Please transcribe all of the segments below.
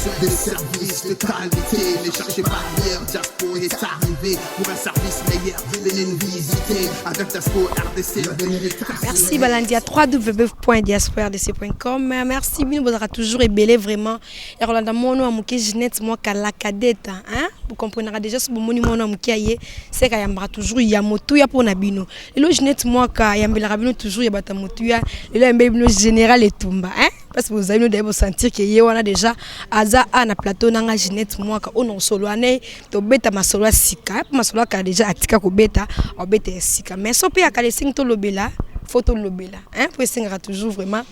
Besoin de services de qualité. Ne cherchez pas ailleurs, Diaspo est arrivé pour un service meilleur. Venez nous visiter avec Diaspo RDC. L'avenir est assuré. Merci balandi ya www.diasporadc.com. Merci bino bozalaka toujours ebele vraiment ya kolanda mwana ya moke Ginette Mwaka la cadette, hein. Vous comprenez déjà so bomoni mwana ya moke aye seka yambaka toujours ya motuya mpona bino. Lelo Ginette Mwaka ayambelaka bino toujours ya bato ya motuya. Lelo ayambeli bino Général Etumba, hein, parce que bozali no daye bosentir ke ye wana déjà aza a na plateau nanga Ginette Mwaka oyo na kosolo wana tobeta masolo ya sika, mpo masolo ya kala déjà atika kobeta, abeta ya sika. Mais so mpe ya kala esengi tolobela, faut tolobela, hein, po esengaka toujours vraiment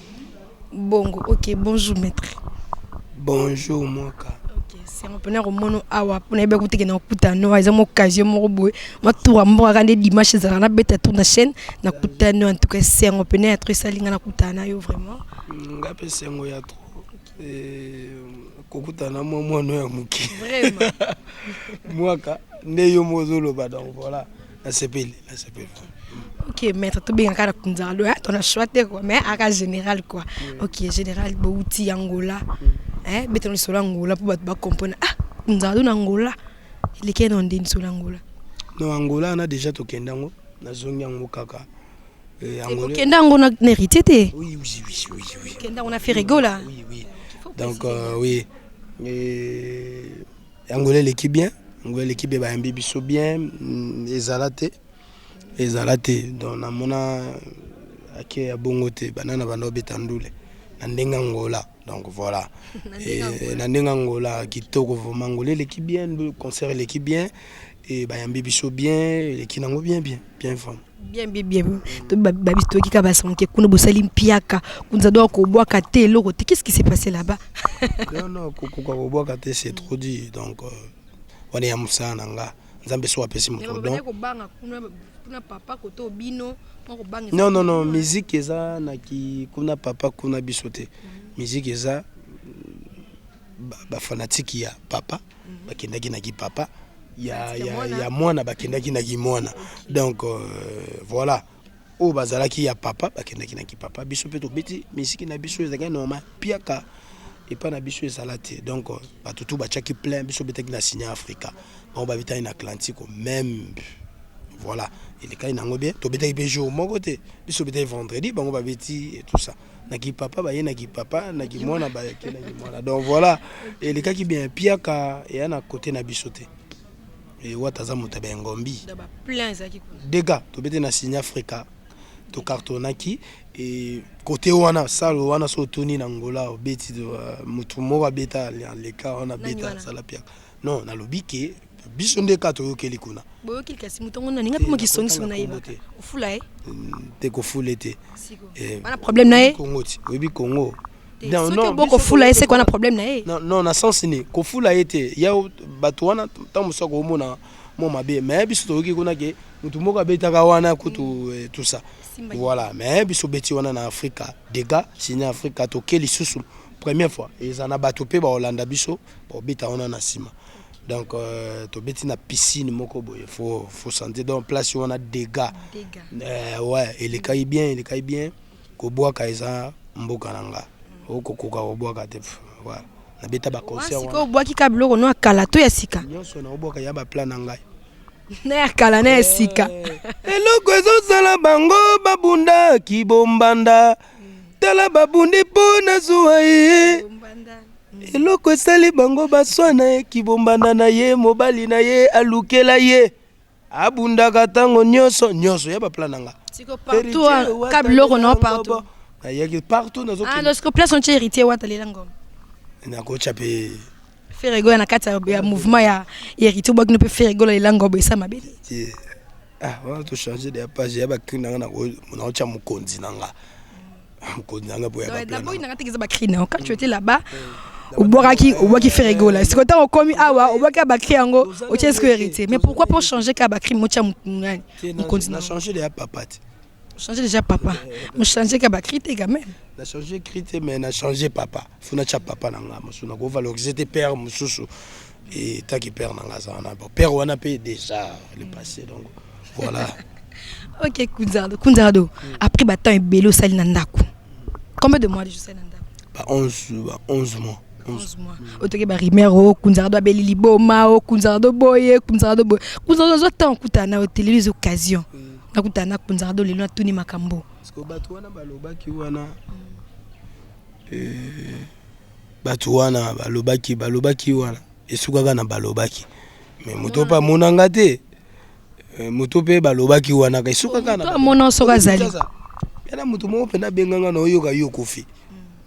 bongo. Ok, bonjour maître. Bonjour Mwaka. Ok, c'est mpena komona awa mpona yeba kuteke na kokutana eza mo occasion moko boye, mwa tour ya mboka kaka nde dimanche ezalaka, nabeta tour na chaîne, nakutani. En tout cas esengo pene ya trop esalinga nakutana na yo vraiment. Nga mpe sengo ya trop kokutana mwa mwana ya moke. Vraiment. Mwaka nde yo mo ozoloba. Donc voilà, nasepeli, nasepeli. Ok maître, tobengaka na Kunzardo, tona choix te quoi, mais aka général quoi. Ok général, bouti Angola, hein, betana lisolo Angola mpo bato bacomprendre. Ah, Kunzardo na Angola eleki na ndeni lisolo Angola? Non, Angola wana déjà tokende yango, nazongi yango kaka. Angola okende yango na Héritier te? Oui. Okende yango na Ferre Gola? Oui, donc oui, et Angola eleki bien, Angola eleki bien, bayambi biso bien. Ezala te, ezala te. Donc namona ake ya bongo te, banda na banda obeta ndule na ndenge Angola. Donc voilà, na ndenge Angola kitoko vraiment. Angola eleki bien, concert eleki bien e, bayambi biso bien, eleki nango bien, bien, bien vraiment. Bien, bien, bien. Babiso toyoki kaka basonke kuna bosali mpiaka, Kunzardo akobwaka te eloko te. Qu'est-ce qui s'est passé là-bas? Non, kokoka kobwaka te, c'est trop dit. Donc wana ya mosala na nga, Nzambe so apesi moto don. Non, non, non, musique eza na ki kuna papa kuna biso te. Musique eza bafanatike ya papa bakendaki na ki papa ya mwana, bakendaki na ki mwana. Donc voilà, oyo bazalaki ya papa bakendaki na ki papa, biso mpe tobeti misiki na biso, ezalaki normal. Piaka epai na biso ezala te. Donc bato tu batiaki plein. Biso betaki na Ciné Africa, bango babetaki na Atlantique même. Voilà, elekaki nango bien. Tobetaki mpe jour moko te, biso betaki vendredi, bango babeti et tout ça. Naki papa baye naki papa, naki mwana bayaki naki mwana. Donc voilà, elekaki bien. Piaka eya na côté na biso te. Wata aza moto ya bengombi dega. Tobeti na Ciné Africa, tocartonnaki e côté wana, sale wana. So otuni na Ngola, obeti motu moko abeta leka wana, beta asala piaka. Non, nalobi ke biso nde kaka toyokeli kuna. Boyokeli, kasi moto yango nani? Nga mpe mokisongiso nayebaka ofula ye. Te, kofula te. Wana problème na ye. Kongo ti oyebi Kongo. Soki bokofula ye, seke wana problème na ye. Non, non, na sens nini kofula ye te? Ya bato wana, ntango mosusu akomona mwa mabe, mais biso toyoki kuna ke motu moko abetaka wana kutu, tout ça. Voilà, mais biso beti wana na Afrika dega Ciné Afrika. Toke lisusu première fois, eza na bato mpe baolanda biso, baobeta wana na nsima. Donc tobeti na piscine moko boye, faut sentir. Donc place wana dégâts. Ouais, elekaki bien, elekaki bien. Kobwaka eza mboka na nga, okokoka kobwaka te. Voilà, nabeta baconcert. Sikoyo obwaki ka biloko no ya kala to ya sika? Nyonso naobwaka ya baplan na ngai. Na ya kala na ya sika. Eloko ezosala bango babundaki bombanda, tala babundi mpo nazwa ye. Eloko esali bango baswana ye kibombanda na ye, mobali na ye alukela ye, abundaka ntango nyonso nyonso ya baplan na nga. Siko partout ka biloko no partout. Nayaki partout. Ah, lorsque place on Héritier Wata lela ngoma. Nakotya mpe. Ferre Gola na kati ya mouvement ya Héritier, obwaki no mpe Ferre Gola lela ngoma, esa mabe te? Ah, wana tochange de page ya bacri na nga, naotya mokonzi na nga, mokonzi na nga po ya. Naboyi nanga te, eza bacri na yo. Quand tu étais là-bas, obwakaki, obwaki Ferre Gola. Sikoyo ntango okomi awa, obwaki ya bacri yango, otie sikoyo Héritier. Mais pourquoi pour changer ka bacri, motia nani, mokonzi? Na change de ya papa te. Changer déjà papa, mo changer ka bacri te quand même. Na change cri te, mais na change papa. Faut natya papa na nga mosusu, nakovaloriser te père mosusu etaki père na nga aza wana. Bon, père wana mpe déjà le passé. Donc voilà. Ok Kunzardo, Kunzardo, après batemps ebele osali na ndako, combien de mois déjà osali na ndako? Ba 11, ba 11 mois. 11 mois. Otoki ba rumeur o Kunzardo abeli liboma o Kunzardo boye Kunzardo boye. Kunzardo azwa temps okutana na télé les occasions. Nakutana na Kunzardo lelo natuni makambo. Parce que bato wana balobaki wana eh, bato wana balobaki balobaki wana esukaka na balobaki mais moto mpe amonanga te. Eh, moto mpe balobaki wana ka esukaka na amona soki azali yana moto moko mpenza abenganga na oyoka yo kofi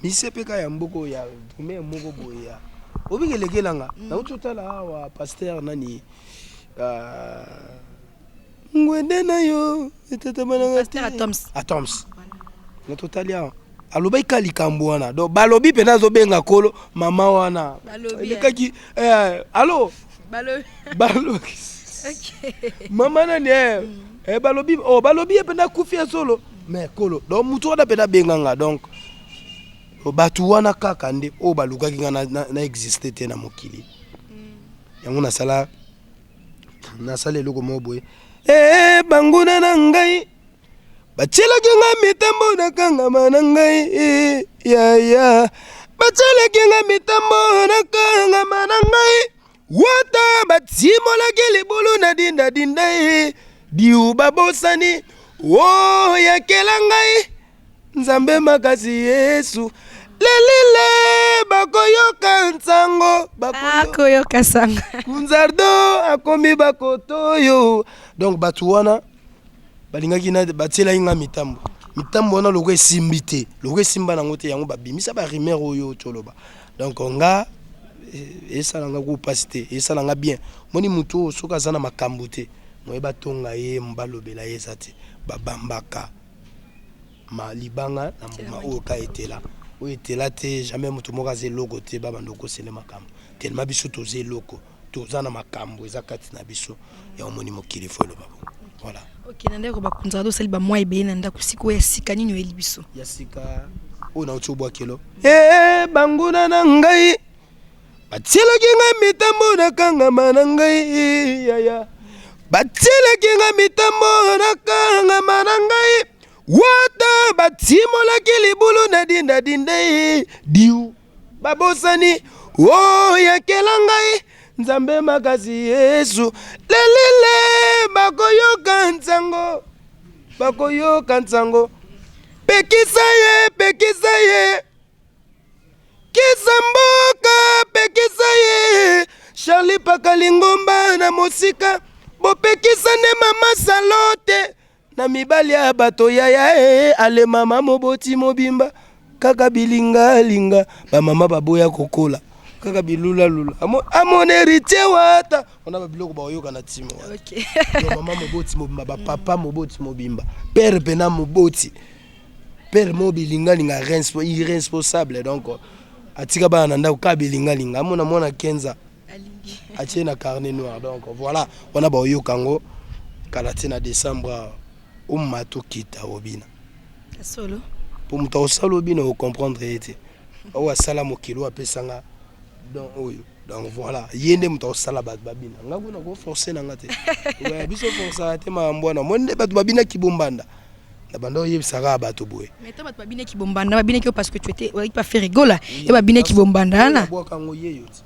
mise mpe ka ya mboko ya drumer moko boye ya obiki elekelanga nauti otala awa pasteur nani ah, ngwende na yo etatamananga Pasteur Atoms. Atoms na totali awa alobaki ka likambo wana donc balobi mpenza azobenga kolo mama wana Balobi, elekaki eh, alo balobi mama nani eh, eh, balobi oh, balobi ye mpenza akufi ya solo mais kolo donc motu wana mpenza abenganga donc bato wana kaka nde oyo balukaki nga na, na, na existe te na mokili yango nasala nasala eloko moko boye eh, banguna na ngai Batielaki nga mitambo nakangama na ngai yaya Batielaki nga mitambo nakangama na ngai Wata batimolaki libulu na dinda dinda Diu babosani oh yakela ngai Nzambe makasi Yesu lelile bakoyoka nsango bakoyoka sango Kunzardo akomi bakotoyo donc bato wana balingaki na batielaki nga mitambo mitambo wana lokola esimbi te lokola esimba nango te yango babimisa ba rumeur oyo toloba donc nga eh, esala nga ko pasi te esala nga bien moni motu oyo soki aza na makambo te moye batonga ye balobela ye eza te babambaka ma libanga na mbuma oyo ka etela oyo etela te jamais motu moko aza eloko te babanda okosele makambo tellement biso toza eloko toza na makambo eza kati na biso ya omoni mokili fo eloba bongo voilà. Ok na ndako bakonzaka tosali ba mwa ebele na ndako sikoyo ya sika nini oyeli biso ya sika oyo nauti obwakelo e banguna na ngai batielaki ngai mitambo nakangama na ngai yaya batielaki ngai mitambo nakangama na ngai wata batimolaki libulu na dindadinda diu Babosani oh yakela ngai Nzambe makasi Yesu lelele bakoyoka nsango bakoyoka nsango pekisa ye pekisa ye kisa mboka pekisa ye Charlie Pakalingomba na mosika bopekisa nde mama salote Na mibali ya bato yaya ee ale mama moboti mobimba kaka bilinga linga ba mama baboya kokola kaka bilula lula amona heritier wata wana ba biloko bakoyoka na timo wana okay. mama moboti mobimba ba papa moboti mobimba père pena moboti père mo bilinga linga irresponsable donc atika bana na ndako kaka bilinga linga amona mwana 15 ans atie na carnet noir donc voilà wana baoyoka yango kala te na décembre omata okita obina solo mpo moto akosala obina ocomprendre ye te oyo asala mokili oyo apesanga don oyo donc voilà ye nde moto akosala bato babina nga kuna koforce na nga te biso forçaka te makambo wana omoni nde bato babinaki bombanda na banda oyebisa kaka bato boye mais to bato babinaki bombanda babinaki yo parce que tu étais ozalaki pa Ferre Gola ye babinaki bombanda wana bwaka yango ye yo ti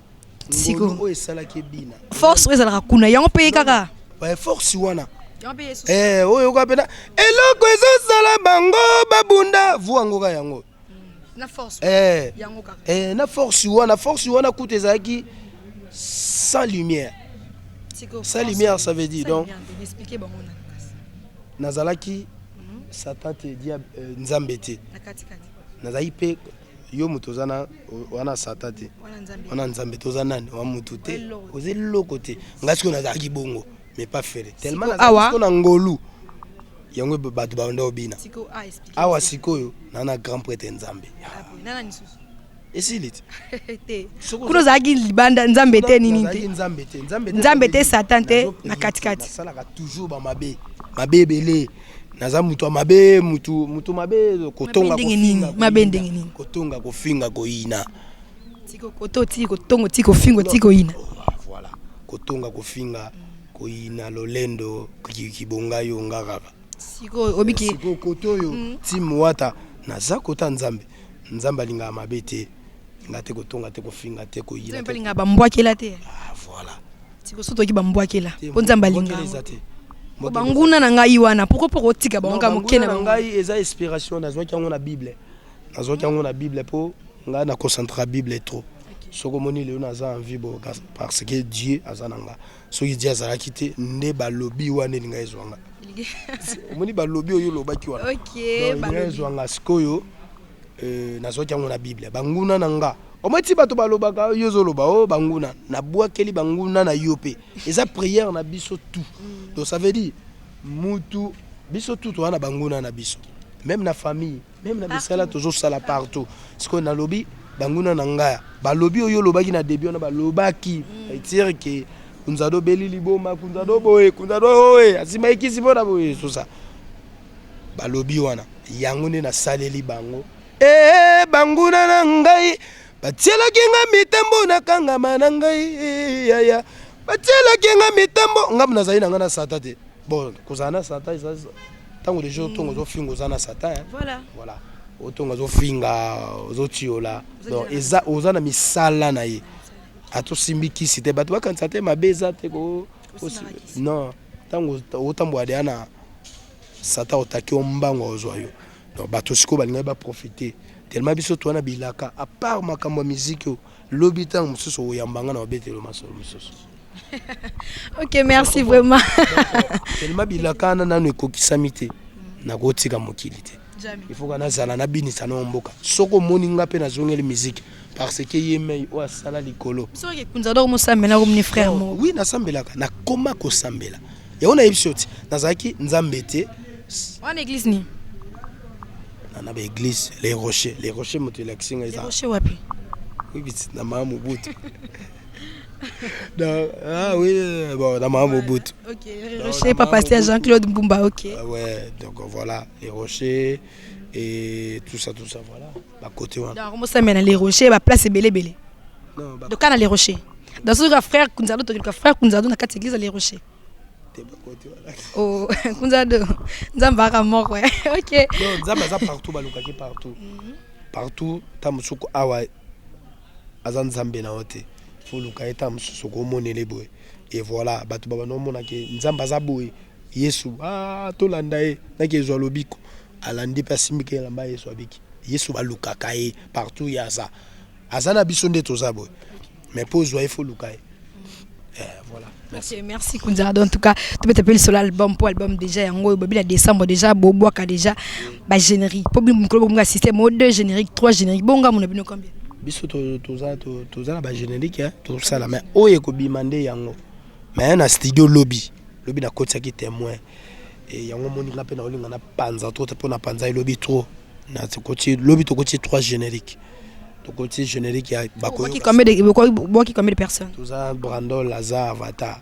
Siko. oyo esalaki ebina force oyo ezalaka kuna yango mpe ye kaka ba force wana yango mpe ye susu eh oyo oyoka mpena eloko ezosala bango babunda vu yango ka yango na force eh, yango kaka eh, na force wana force wana kutu ezalaki sans lumière Siko, sans force. lumière ça veut dire Sans donc lumière, expliquer bango na kasi nazalaki satan te diable euh, nzambe te na katikati nazalaki mpe yo moto oza na wana satan te wana nzambe te oza nani wa motu te oza eloko te ngai sikoyo nazalaki bongo mais pas Ferre tellement nazalaki sikoyo na ngolu yango bato banda obina awa sikoyo na na grand prêtre nzambe esili te kuna ozalaki libanda nzambe te nini te nzambe te nzambe te satan te na katikati nasalaka toujours bamabe mabe ebele naza moto ya mabe mutu mutu mabe kotonga ndenge nini mabe ndenge nini kotonga kofinga koyina tiko koto tiki kotongo tiki kofinga tiki koyina voilà kotonga kofinga koyina lolendo kibonga yo nga kaka sikoyo obiki sikoyo kote oyo mm. team wata naza kota nzambe nzambe alingaka mabe te Nga te kotonga te, kofinga te, koyina te. Alinga bambwakela te. Ah, voilà. Sikoyo soki bambwakela mpo Nzambe alinga eza te. Banguna na ngai wana, pourquoi mpo kotika bango kaka moke na ngai? Eza inspiration, nazwaki yango na Bible, nazwaki yango na Bible, mpo ngai na concentra Bible trop. Soki omoni lelo naza en vie bo parce que Dieu aza na nga. Soki Dieu azalaki te, nde balobi wana elinga ezwa nga. Omoni balobi oyo olobaki wana, elinga ezwa nga. Sikoyo nazwaki yango na Bible. Banguna na nga, omoi ti bato balobaka, yo ozoloba o banguna, nabwakeli banguna na yo mpe eza prière na biso tout. Donc ça veut dire mutu biso tout toza na banguna na biso, même na famille, même na misala tozosala partout. Sikoyo nalobi banguna na ngai, balobi oyo olobaki na début wana, balobaki etire ke Kunzado obeli liboma, Kunzado boye, Kunzado oye asima ekisi mpona boye, sosa balobi wana, yango nde nasaleli bango. E banguna na ngai batielaki nga mitambo, nakangama na ngai yaya, batielaki nga mitambo. Ngambo nazali na ngai na Satan te. Bon, kozala na Satan eza ntango deja otonga ozofinga, oza na Satan. Voilà, otonga, ozofinga, ozotiola, donc eza oza na misala na ye. Atosimbi kisi te, bato bakanisa te mabe eza te. Non, ntango otambola deya na Satan, otaki yo mbango, ozwa yo. Donc bato sikoyo balingaki baprofite tellement biso toza na bilaka. À part makambo ya miziki oyo, lobi ntango mosusu oyamba nga na obetelo masolo mosusu. Ok, merci vraiment. Tellement bilaka wana nano ekokisami te, nakotika mokili te. Il faut ka nazala nabinisa na mboka. Soki omoni nga mpe nazongeli musique, parce que ye mei oyo asala likolo. Soki Kunzado mosambela komoni frère moko. Oui, nasambelaka, nakoma kosambela. Yango nayebi so ti nazalaki Nzambe te. Wana église nini? Na baéglise Les Rochers, Les Rochers moto elakisi nga eza. Rocher wapi? Oui, na Mama Mobutu. Donc, ah oui, bon, na Mama Mobutu. Ok, Les Rochers, papa pasteur Jean-Claude Mbumba, ok. Ah ouais, donc voilà, Les Rochers et tout ça, tout ça, voilà, bakote wana. Donc mosambela na Les Rochers, baplace ebele ebele. Non. Donc kana Les Rochers, dans soki frère Kunzado, tokoluka frère Kunzado na kati église ya Les Rochers. Te, bakote wana. Oh, Kunzado, Nzambe aka moko. Ok. Non, Nzambe aza partout, balukaki partout, partout. Ta mosuku awa aza Nzambe na yo te, faut luka ye. Ta mosusu okomonele boye et voilà, bato babanda omonake Nzambe aza boye. Yesu, ah, tolanda ye, naki ezwa lobiko, alandi mpe asimbiki elamba Yesu, abiki. Yesu balukaka ye partout, ye aza, aza na biso nde toza boye, mais mpo ozwa ye, faut luka ye. Voilà. Merci. Okay, merci Kunzardo. En tout cas, tu peux t'appeler sur l'album pour album déjà yango bobi la décembre déjà bobwaka déjà ba générique. Po bino mukolo bonga système o deux génériques, trois génériques. Bonga mon bino combien? Biso toza na bagénérique tosala, mais oyo ekobima nde yango. Mais na studio lobi lobi nakotisaki témoin e yango moninga mpe naolinga na panza trop te, mpo na panza elobi trop. Nakoti lobi, tokoti trois générique, tokoti générique ya bakoyoka. Combien de personnes? Toza Brandol, aza Avatar,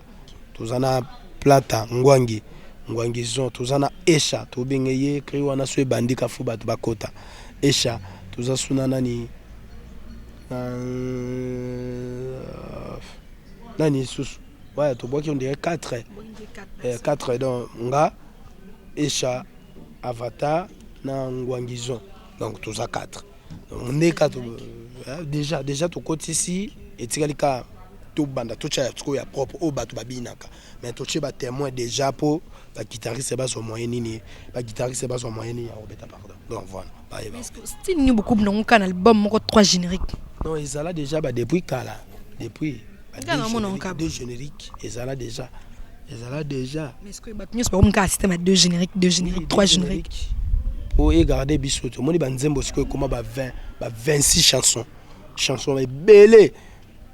toza na Plata Ngwangi, Ngwangi zon, toza na Esha, tobenge ye cri wana so ebandi kafu bato bakota Esha. Toza suna nani na nani lisusu? Ouais, tobwaki on dirait 4, 4. Donc nga, Esha, Avatar na Ngwangizon, donc toza 4. Donc nde ka déjà tokotisi, etikali ka tobanda totya ya sikoyo ya propre oyo bato babinaka. Mais totie batémoin déjà mpo baguitariste bazwa moyen nini, baguitariste bazwa moyen nini ya kobeta, pardon. Donc voilà, bayeba. Style nini beaucoup nango kana album moko trois génériques? Non, ezala déjà ba depuis kala, depuis Nga na mona nkaba. Deux génériques ezala déjà, ezala déjà. Mais est-ce que bato nyonso bakomi kaka système ya deux génériques, deux génériques, trois génériques? Po egarde biso, tomoni banzembo sikoyo ekoma ba 20, ba 26 chansons, chanson ebele.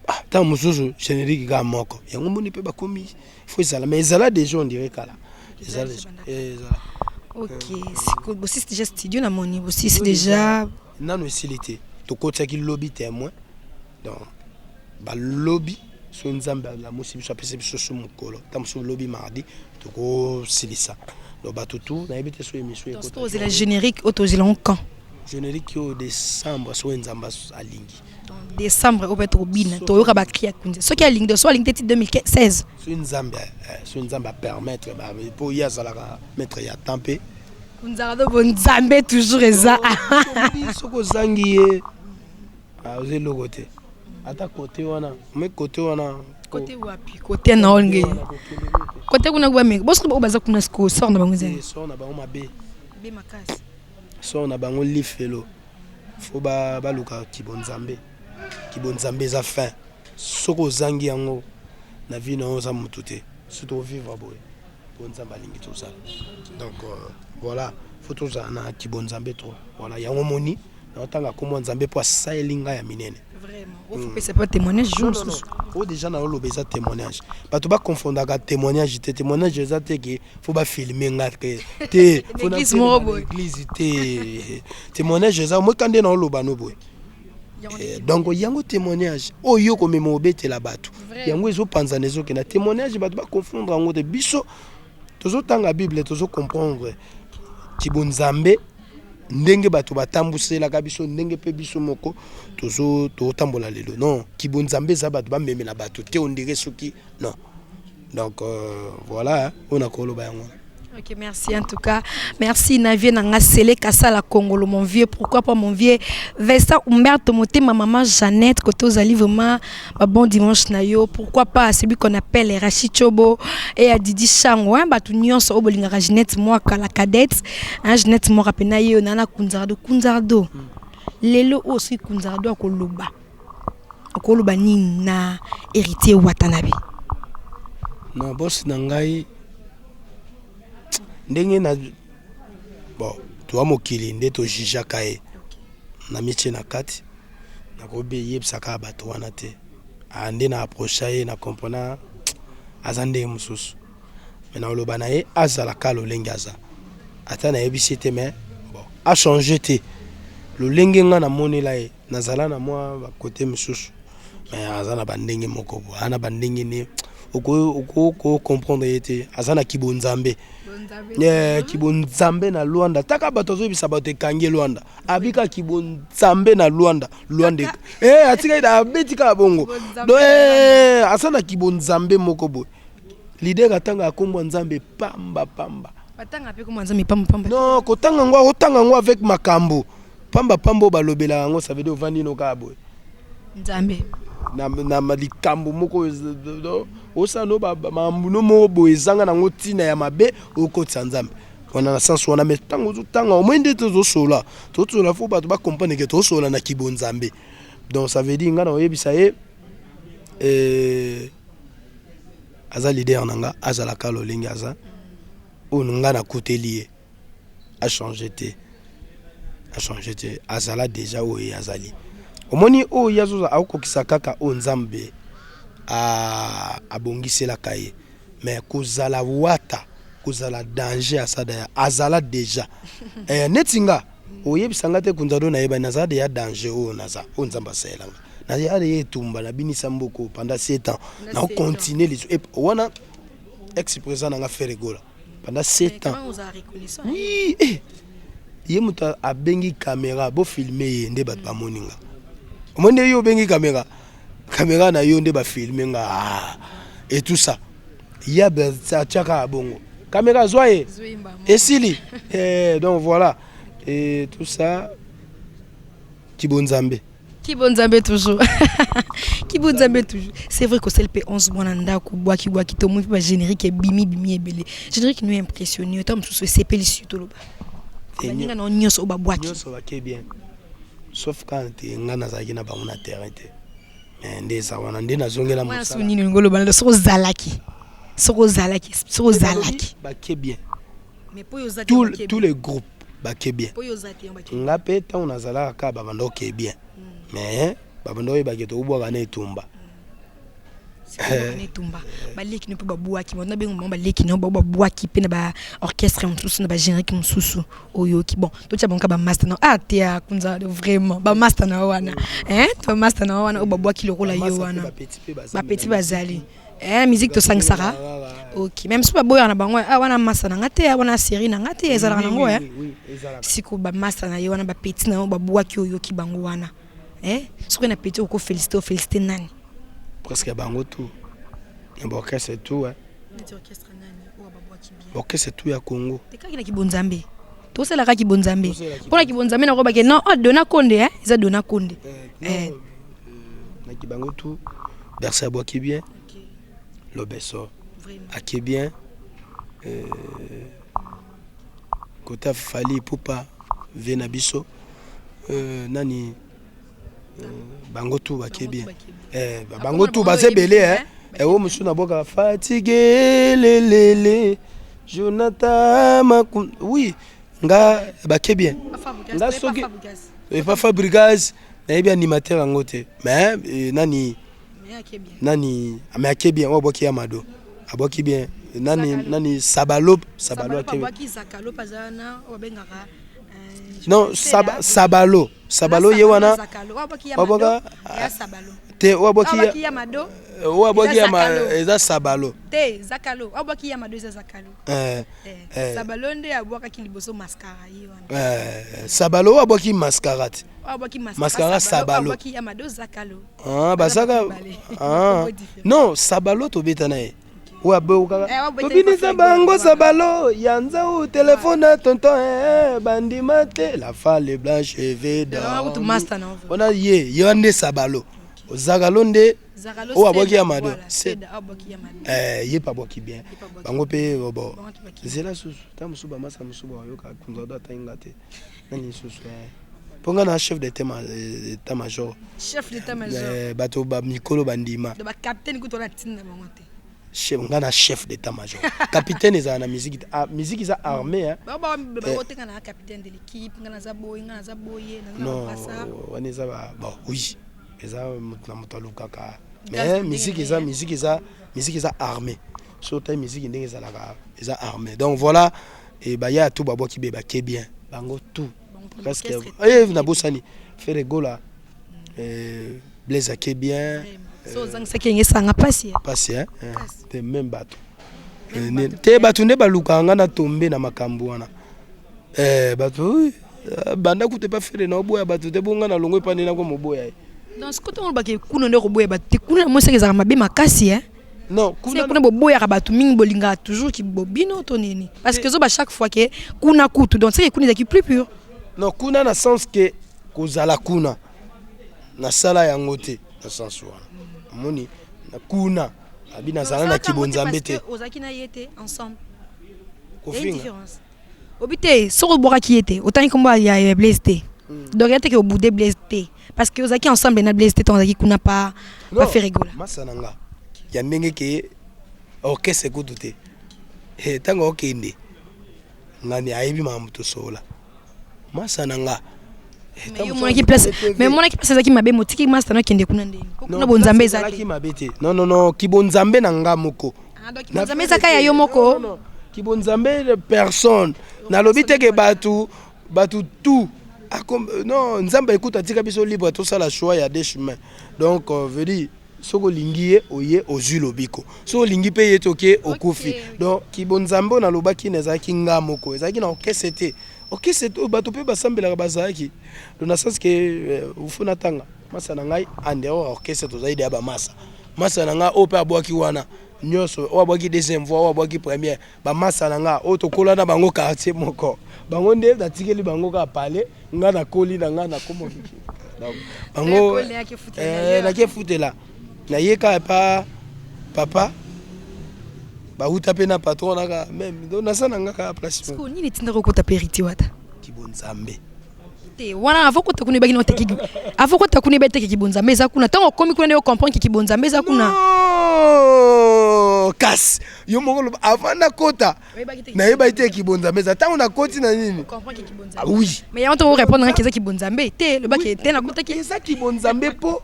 Ah, ntango mosusu générique kaka moko, yango moni mpe bakomi faut ezala. Mais ezala déjà, on dirait kala ezala déjà, ezala. Ok, sikoyo bosisi déjà studio, namoni bosisi déjà. Nano esili te, tokotiaki lobi témoin. Donc balobi so Nzambe alamusi biso, apesi biso so mokolo, ntango mosusu lobi mardi tokosilisa. Donc bato tu nayebi te so émission. Tozela générique oyo, tozela ngo quand? Générique oyo décembre, soki Nzambe alingi. Décembre oyo mpe tokobina, toyoka bacri ya Kunza soki alingi te, so alingi te ti 2016. Soki Nzambe apermettre, mpo ye azalaka maître ya temps mpe. Kunzaka to bonzambe toujours eza. Soki ozangi ye. Ah, oza eloko te ata kote wana me kote wana. Kote wapi? Kote na olnge kote kuna bameka bosoki oyo baza kuna sikoyo, sort na bango ezali? Sort na bango mabe. Be makasi. Sort na bango lifelo. Fo baluka kibonzambe. Kibonzambe eza fin. Soki ozangi yango na vie na yo, oza motu te. Surtout ovivre boye po Nzambe alingi tozala. Donc voilà, fo tozala na kibonzambe trop. Voilà, yango moni naotanga kombo ya Nzambe mpo asaleli ngai ya minene. Ofopesa mpe témoignage jour mosusu. Oyo déjà naoloba eza témoignage. Bato baconfondaka témoignage te. Témoignage eza te ke fo bafilme nga te te. Fo église moko boye. Église te. Témoignage eza moka nde naoloba no boye. Donc yango témoignage oyo yo komema obetela bato, yango ezopanzana, ezokenda. Témoignage, bato baconfondre yango te. Biso tozotanga Bible, tozocomprendre kibonzambe ndenge bato batambuselaka biso, ndenge mpe biso moko tozotambola lelo. Non, kibonzambe eza bato bamemela bato te, ondire soki non. Donc voilà, oyo nakoloba yango. Ok, merci en tout cas. Merci Navier Nanga Sele Kasala Kongolo, mon vieux. Pourquoi pas mon vieux Vincent Humberto Motema, maman Jeannette, Koto Zali, vraiment, bah, bon dimanche na yo. Pourquoi pas celui qu'on appelle Rachid Chobo et à Didi Chango, hein, bah, tout nyonso, obolingaka Jeannette Mwaka, la cadette, hein, Jeannette Mwaka pena yo, nana Kunzardo, Kunzardo. Lelo aussi Kunzardo akoloba. Akoloba nini na Héritier Watanabe? Non, boss na ngai ndenge na bon toa mokili nde tojugeaka ye na mitie na kati, nakoyebisaka bato wana te. Ah, nde na approcha ye, na comprena aza ndenge mosusu, me nakoloba na ye azala ka lolenge aza. Ata nayebisi te, mais bon, achange te lolenge nga namonela ye. Nazala na mwa bakote mosusu, mais aza na bandenge moko boye, aza na bandenge ne okocomprendre ye te. Aza na kibonzambe, kibonzambe na Lwanda. Taka bato azoyebisa bato ekangi Lwanda, abika kibonzambe na Lwanda. Lwanda atikali abeti kaka bongo. Donc aza na kibonzambe moko boye. Leader atanga akombwa Nzambe pamba pamba. Batanga mpe komwa Nzambe pamba pamba? Non, kotanga yango, akotanga yango avec makambo pamba pamba oyo balobelaka yango. Ça veut dire ovandi no kaka boye. Nzambe. Na likambo moko osala no makambo no moko boye ezanga nango ntina ya mabe, okotisa Nzambe wana na sens wana. Mais ntango ozotanga omoi nde tozosola, tozosola, fo bato bacomprendre ke tozosola na kibonzambe. Donc ça veut dire ngai na oyebisa ye aza leader na nga, azalaka lolenge aza oyo nga nakuteli ye, achange te, achange te. Azala déjà oyo ye azali. Omoni oyo ye azoza, akokokisa kaka oyo Nzambe abongiselaka ye. Mais kozala wata, kozala danger, asada azala déjà neti nga oyebisa nga te. Kunzado nayebani, nazala deya danger. Oyo naza, oyo Nzambe asalelanga, naza deya etumba, nabinisa mboko pendant 7 ans, naocontinue liso wana. Ex président nanga Ferre Gola, pendant 7 ans, oui, ye moto abengi caméra, bofilme ye nde bato bamoni nga. Omoni nde yo obengi caméra, caméra na yo nde bafilme nga. Ah, et tout ça ye atiaka bongo caméra, azwa ye, esili. Donc voilà, et tout ça kibonzambe. Kibonzambe toujours, kibonzambe toujours. C'est vrai kosali mpe 11 mwana ndako bwaki bwaki, tomoni mpe bagénérique ebimi bimi ebele. Générique no impressionné ta mosusu esepelisi yo, toloba baninga na nyonso oyo babwaki? Nyonso bake bien, sauf quand te nga nazalaki na bango na terrain te. Mais nde eza wana nde nazongela. Mwana so nini olingi oloba? Soki ozalaki, soki ozalaki, soki ozalaki. Bake bien. Tous les groupes bake bien. Nga mpe ntango nazalaka kaka, babanda oke bien, mais babanda oyebake tokobwaka na etumba. Etumba baleki no mpe babwaki bango, nabengo bango baleki no, bao babwaki mpe na baorchestre mosusu, na bagénérique mosusu oyoki. Bon, totia bango ka bamaster na ah te ya Kunza, vraiment bamaster na wana, bamaster na wana oyo babwaki lokola yo wana, bapeti bazali musique tosangisaka. Ok, même soki baboyaka na bango, ah wana masa na nga te, ah wana série na nga te, ezalaka nango. Siko bamasa na ye wana, bapeti na yo babwaki, oyoki bango wana, soki na petit oko félicité, ofélicité nani? Presque bango tout ya baorchestre tout, orchestre tout ya Congo. Tekaki na kibonzambe. Tosalaka kibonzambe. Mpona kibonzambe nakobake non, oh, Dona Konde, eh, eza Dona Konde. Eh. Naki bango tout Bercy abwaki bien, Lobeso ake bien, kota Fally Ipupa vie na biso, nani, bango tout bake bien, bango tout baza ebele. Oyo mosusu nabwakaka fatigue lelele Jonathan Maku, oui, nga bake bien. Nga soki epa Fabrigas, nayebi animateur yango te, mais nani nani, mais ake bien. Oyo abwaki ya Mado abwaki bien. Nani nani, Sabalo, Sabalo ake. Non, Sabalo, Sabalo ye wana abwaka te. Oyo abwaki, oyo abwaki eza Sabalo. Te, Zakalo abwaki ya Mado, eza Zakalo. Sabalo nde abwakaki liboso Mascara, ye wana. Sabalo oyo abwaki Mascara te. Mascara, Sabalo. Ya Mado, Zakalo. Bazaka non, Sabalo tobeta na ye oyo abokaka tobinisa bango. Sabalo ya nzau, telefone na tonton bandima te, la fale blanche veda wana, ye ye wana nde Sabalo. Zakalo nde oyo abwaki ya Mado, ye mpe abwaki bien. Bango mpe bo nzela susu ta mosusu, bamasa mosusu bayoka kunzado atangi te. Nani lisusu? Mpo nga na chef d'état major. Chef d'état major. Bato bamikolo bandima. Bacapitaine kutu wana ntina bango te. Chef, nga na chef d'état major. Capitaine ezala na musique. Ah, musique eza armée. Baotenga na capitaine de l'équipe, nga naza boye, nga naza boye. Non, wana eza bon, oui, eza moto na moto alukaka, mais musique eza, musique eza, musique eza armée. So otali musique ndenge ezalaka, eza armée. Donc voilà, e baya tout babwaki be, bake bien bango tout presque. Nabosani Ferre Gola, Blaise ake bien. So ozangisaki yenge esanga mpasi. Mpasi te, même bato te, bato nde balukaka nga na tombe na makambo wana. Bato banda kuta epa Ferre na oboya bato te, bonga na longo epa nde nako moboya ye. Donc sikoyo ntango olobaki kuna nde koboya bato te, kuna na mosaka ezalaka mabe makasi. Non. Kuna boboyaka bato mingi, bolingaka toujours kibobino to nini? Parce que ezoba chaque fois ke kuna kutu, donc seke kuna ezalaki plus pur. Non, kuna na sens ke kozala kuna nasala yango te, na sens wana omoni kuna abi nazala na kibonzambe te. Ozalaki na ye te ensemble. Kofinga. Obi te, soki obwakaki ye te, otangi nkombo ya Blaise te, donc ya teke obude Blaise te, parce que ozalaki ensemble na Blaise te ntango ozalaki kuna pa Ferre Gola. Masa na nga ya ndenge ke orchestre kutu te, ntango okende ngani ayebi makambo tosola, masa na nga. Omonaki place, mais omonaki place ezalaki mabe, motiki masta no akende kuna ndeni? Kuna bonzambe eza te. Mabe te, non, non, non, kibonzambe na nga moko. Bonzambe ezaka ya yo moko. Kibonzambe personne, nalobi te ke bato tout. Non, Nzambe ekuta atika biso libre, tosala choix ya deux chemins. Donc veut dire soki olingi ye, oye ozwi lobiko, soki olingi mpe ye te, oke okufi. Donc kibonzambe oyo nalobaki na ezalaki nga moko, ezalaki na orchestre te. Orchestre te, bato mpe basambelaka bazalaki. Donc na sens ke ufu natanga masa na ngai en dehors orchestre, tozali deya bamasa, masa na ngai oyo mpe abwaki wana nyonso, oyo abwaki deuxième voix, oyo abwaki première, bamasa na nga oyo tokola na bango quartier moko, bango nde natikeli bango kaka pale. Nga nakoli na nga nakomokiki bango, nake futela naye kaka pa papa, bauta mpe na patron naka même. Donc naza na nga kaka place. Nini etindaka okota mpe Héritier Wata? Kibonzambe. Te, wana avant kota kuna ebaki noteki, avant kota kuna eba eteki kibonzambe eza kuna. Ntango okomi kuna nde ocomprendre ke kibonzambe eza kuna. Kasi yo moko loba, avant nakota nayebaki te kibonzambe eza. Ntango nakoti na nini, oui. Mais yango ntango orépondre ngaki eza kibonzambe te, lobaki te nakotaki. Eza kibonzambe mpo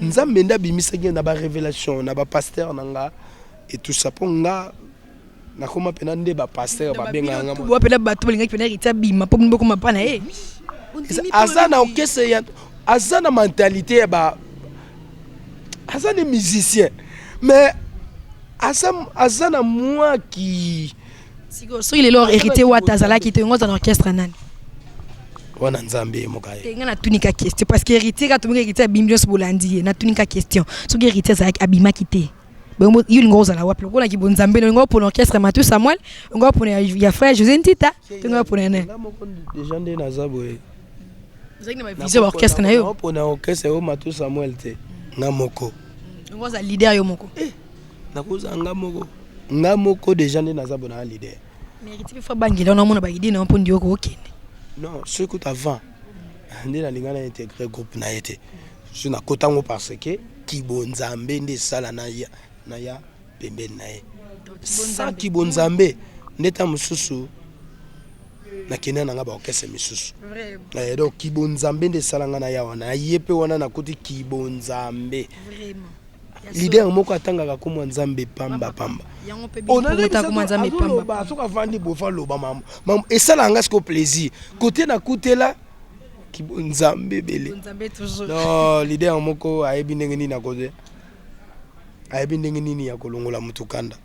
Nzambe nde abimisaki na barévélation na bapasteur na nga et tout ça, mpo nga nakoma mpena nde bapasteur babengaka nga. Bo mpena bato balingaki mpena Héritier abima mpo bino bokoma mpa na ye. Aza na orchestre ya, aza na mentalité ya ba, aza ne musicien, mais aza na mwa ki. Sikoyo soki lelo Héritier Wata azalaki te, yango aza na orchestre nani? Wana Nzambe ye moko aye. Te, nga natunika question parce que Héritier kaka tomongi Héritier abimi, nyonso bolandi ye. Natunika question, soki Héritier azalaki, abimaki te. Bongo yo olinga ozala wapi? Lokola kibonzambe, olinga opona orchestre Matou Samuel, olinga opona ya frère José Ntita, to olinga opona nani? Nga moko déjà nde naza boye. Ozalaki na bavision ya orchestre na yo? Opona orchestre oyo Matou Samuel te, nga moko. Olinga ozala leader yo moko? Eh, nakozala nga moko, nga moko déjà nde naza boye, naa leader. Mais héritier mpe fa bangela wana, omona baide na yo mpo ndioko okende. Non, soki kuta avant nde nalinga na intégrer groupe na ye te, so nakota yango parce que kibonzambe nde esala na ya pembeni na ye. Sans kibonzambe nde ta mosusu nakende na nga baorchestre misusu. Donc kibonzambe nde esala nga na ya wana ye mpe wana nakuti kibonzambe. Leader moko atangaka komwa Nzambe pamba pamba. Yango mpe bino Nzambe pamba. Soki avandi boye, fa aloba mambo esalaka nga siko plaisir kote nakutela Nzambe ebele. Non, leader moko ayebi ndenge nini akoze, ayebi ndenge nini ya kolongola mutu kanda.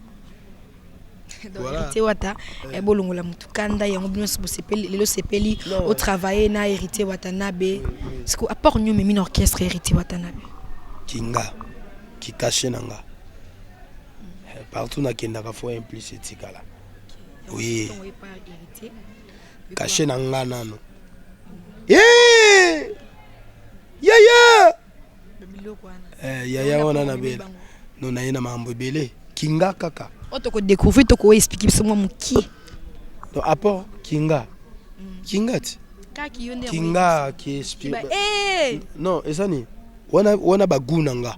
Héritier Wata bolongola mutu kanda. Yango bino nyonso bosepeli lelo, sepeli otravaille na Héritier Watanabe. Siko apport nini omemi na orchestre Héritier Watanabe? Kinga kikashe na nga partout nakendaka, faut un plus etikala. Oui, cachet na nga nano. Yaya, yaya wana nabela no naye na makambo ebele, kinga kaka. Oyo tokodécouvrir, tokoexpliquer biso mwa mokie. Donc apport kinga, kinga ti kinga ki non, eza nini wana, wana bagu na nga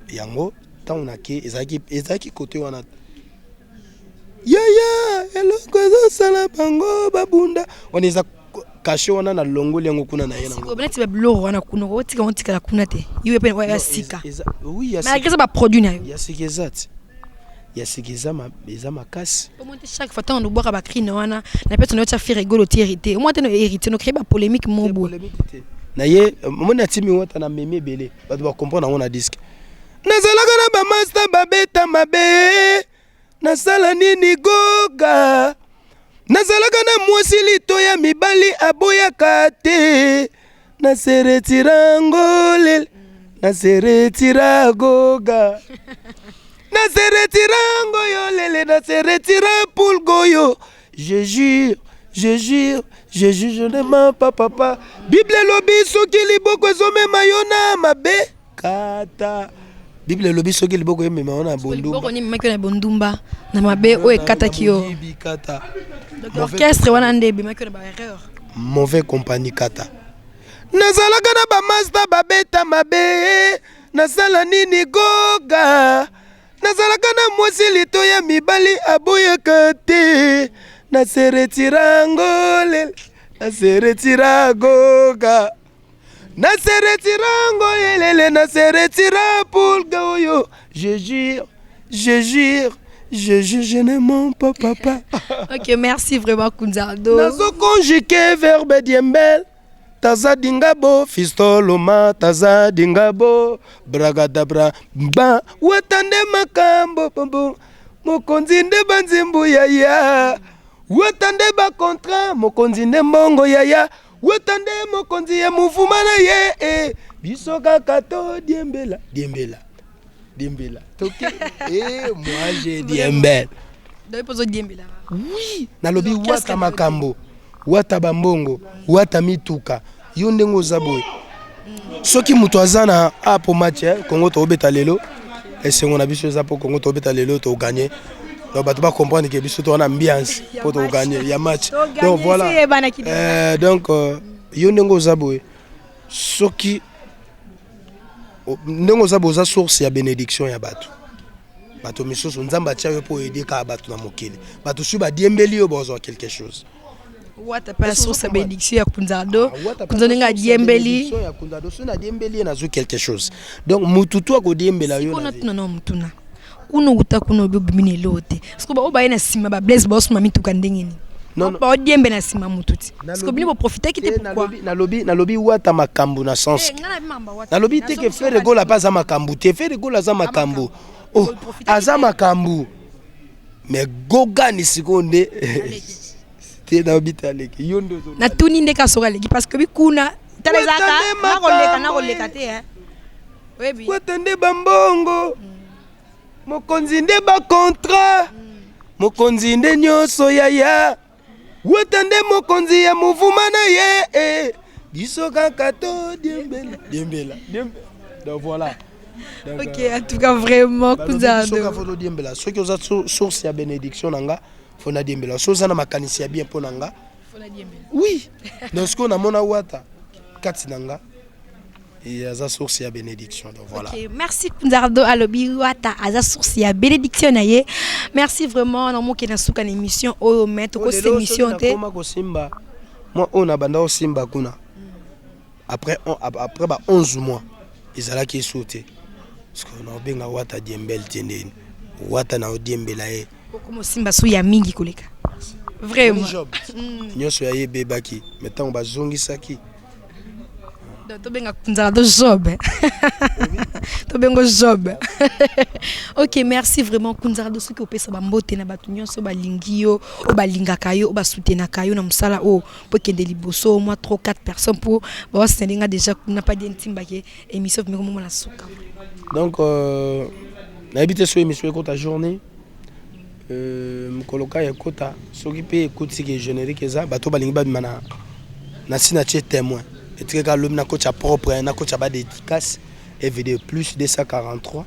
yango. Ntango nake ezalaki kote wana, yaya, eloko ezosala bango babunda wana eza cachet wana, nalongoli yango kuna na ye. Nango neti babiloko wana kuna, otika otikala kuna te, yo mpe ya sika, malgré eza baproduit na yo. Ya sika eza ti ya sika eza makasi. Omoi te, chaque fois ntango nobwaka bacri na wana na mpe tona otya Ferre Gola, oti hérité, omoi te no hérité no créer bapolémique mo boye. Na ye omoni atimi wata na memi ebele, bato bacomprendre yango na disque. Nazalaka na bamaster babeta mabe, nasala nini goga? Nazalaka na mwasi lito ya mibali aboyaka te, naseretira ngolele, naseretira goga, naseretira ngoyo lele, naseretira poul goyo. Je jure, je jure, je jure, je ne mens pas, papa. Bible elobi soki liboko ezomema yo na mabe, kata. Bible elobi soki liboko emema yo na bondumba. Liboko nini ememaki yo na bondumba, na mabe oyo ekataki yo? Kata. Donc orchestre wana nde ebemaki yo na baerreur? Mauvais compagnie, kata. Nazalaka na bamaster babeta mabe, nasala nini goga? Nazalaka na mwasi lito ya mibali aboyaka te, naseretira ngolele, naseretira goga, naseretira ngoyelele, naseretira pulga oyo. Je jure, je jure, je jure, je ne mens pas, papa. Ok, merci vraiment, Kunzardo. Nazoconjuguer verbe diembel. Taza dingabo fistoloma, taza dingabo bragadabra ba wata nde makambo bombo, mokonzi nde banzembo yaya, wata nde bacontrat, mokonzi nde mbongo yaya, wata nde mokonzi ya muvuma na ye eh. Biso kaka todiembela, diembela, diembela toke eh, moi je diembel. Donc mpo ozodiembela. Oui, nalobi wata makambo, wata bambongo, wata mituka. Yo ndenge oza boye, soki moto aza na apo match Congo tobeta lelo, esengo na biso eza mpo Congo tobeta lelo, toganye. Donc bato bacomprendre ke biso toza na ambiance mpo toganye ya match. Donc voilà, donc yo ndenge oza boye, soki ndenge oza boye, oza source ya bénédiction ya bato. Bato misusu Nzambe atia yo mpo oaider kaka bato na mokili. Bato soki badiembeli yo, bazwa quelque chose. Wata mpe source ya bénédiction ya Kunzardo. Kunzardo ndenge adiembeli. Ya Kunzardo, soki nadiembeli ye, nazwi quelque chose. Donc mutu tu akodiembela yo. Sikona tuna na mutuna kuna, okuta kuna, obi obimi na eloko te. Siko baoyo baye na nsima, bablaise baosoma mituka ndenge nini? Baodiembe na nsima mutu ti siko bino boprofitaki te, pourquoi? Nalobi wata makambo na sens, nalobi te ke Ferre Gola mpe aza makambo te. Ferre Gola aza makambo, oh, aza makambo, mais gogani sikoyo nde te. Nayobi te, aleki yo nde. Natuni nde ka soki aleki, parce que bikuna tala ezalaka nakoleka, nakoleka te. Oyebi wata nde bambongo. Mokonzi nde ba contrat, mokonzi nde nyonso yaya. Wata nde mokonzi ya mouvement na ye eh. Biso kaka to diembela diembela diembela. Donc voilà. Donc, ok, en tout cas vraiment Kunzardo. Soki faut diembela, soki oza source ya bénédiction na nga, faut na diembela. Soki oza na makanisi ya bien mpo na nga, faut na diembela. Oui. Donc ce qu'on a mona wata kati na nga et aza source ya bénédiction donc voilà. Okay, merci Kunzardo alobi wata aza source ya bénédiction na ye. Merci vraiment na moke na suka na émission oyo mais toko émission te. Koma kosimba moi oyo na banda osimba kuna après après ba 11 mois ezalaki esu te parce que na obenga wata diembel te ndeni wata na odiembela ye okoma osimba su ya mingi koleka vraiment nyonso ya ye ebebaki mais ntango bazongisaki. Donc tobenga nzala to job, tobengo job. Ok, merci vraiment Kunzardo. Soki opesa bambote na bato nyonso balingi yo, oyo balingaka yo, oyo basoutenaka yo na mosala oyo po ekende liboso, mwa 3 4 personnes mpo baosende nga déjà kuna pa die ntimbake émission vimeko momona suka. Donc nayebi te so émission ekota journée mokolo ka ekota, soki mpe ekoti ke générique eza, bato balingi babima na na si na tie témoin etike kaka lobi nakotya propre, nakotya badédicace et vidéo plus 243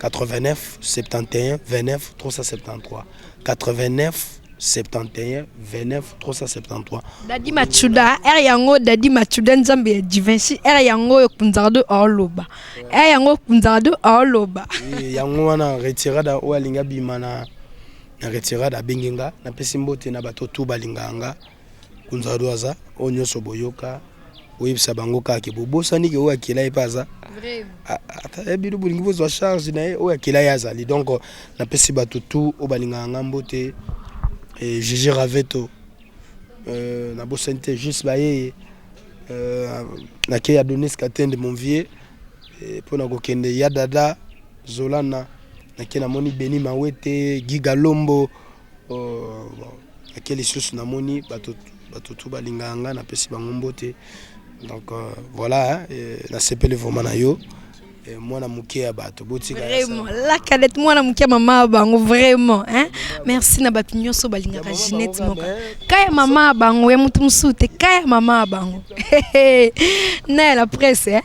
89 71 29 373, 89 71 29 373. Dadi Machuda ere yango, Dadi Machuda, Nzambe ya Divinci ere yango oyo Kunzardo aoloba ere yango, Kunzardo aoloba. Yango wana retirada oyo alingi abima na retirada, abengi nga. Napesi mbote na bato tu balingaka nga. Kunzardo aza oyo nyonso boyoka, oyebisa bango kaka ke bobosani ke oyo akela ye mpe aza ata bino bolingi bozwa charge na ye, oyo akela ye azali. Donc napesi bato tu oyo balingaka nga mbote. Gigi Raveto, nabosani te, juste bayeye nakei Adonis Katende, mon vieux, mpona kokende ya dada Zolana. Nake namoni Beni Mawete, Giga Lombo, bon, nake lisusu namoni bato tu balingaka nga, napesi bango mbote. Donc voilà, nasepeli vraiment na yo, mwana moke ya bato botika. Vraiment la cadette, mwana moke ya mama ya bango vraiment, hein? Merci na bato nyonso balingaka Ginette Moka, kaya mama ya bango ya motu mosusu te, kaya mama ya bango na ya la presse, hein?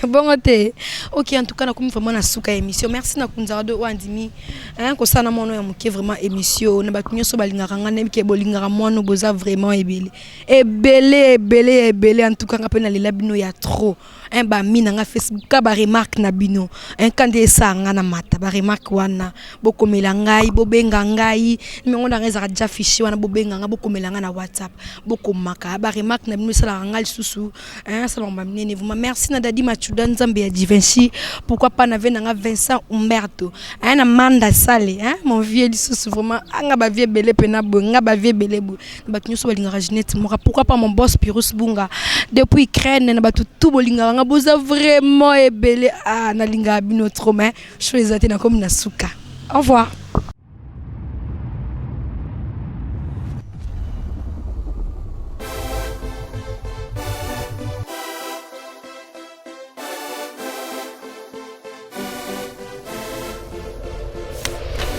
Bongo te. Ok, en tout cas nakomi vraiment na suka ya émission. Merci na Kunzardo oyo andimi, hein, kosala na mwana ya moke vraiment émission. Na bato nyonso balingaka nga, nayebi ke bolingaka mwana, boza vraiment ebele ebele ebele ebele. En tout cas nga mpe nalela bino ya trop, hein, bami na nga Facebook ka baremarque na bino, hein, ka nde esala nga na mata baremarque wana. Bokomela ngai, bobenga ngai, numéro na ngai ezalaka déjà fichier wana. Bobenga ngai, bokomela ngai na WhatsApp, bokomaka baremarque na bino, esalaka ngai lisusu, hein, asalaka baminene vraiment. Merci na Dadi Machuda, Nzambe ya Divinci. Pourquoi pas na ve na nga Vincent Umberto, hein, na Manda Sale, hein, mon vieux lisusu vraiment. Anga bavie ebele mpena boye, nga bavie ebele boye na bato nyonso balingaka Ginette Moka. Pourquoi pas mon boss Pirus Bunga depuis Ukraine. Na bato tu bolingaka nga, boza vraiment ebele. Ah, nalingaka bino trop, mais show eza te, nakomi na suka. Au revoir.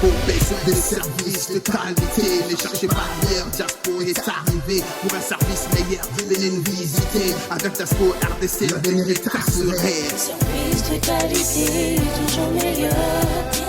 Pour des services de qualité, ne cherchez pas ailleurs, Diaspo est arrivé pour un service meilleur. Venez nous visiter avec Diaspo RDC, l'avenir est assuré. Service de qualité, toujours meilleur.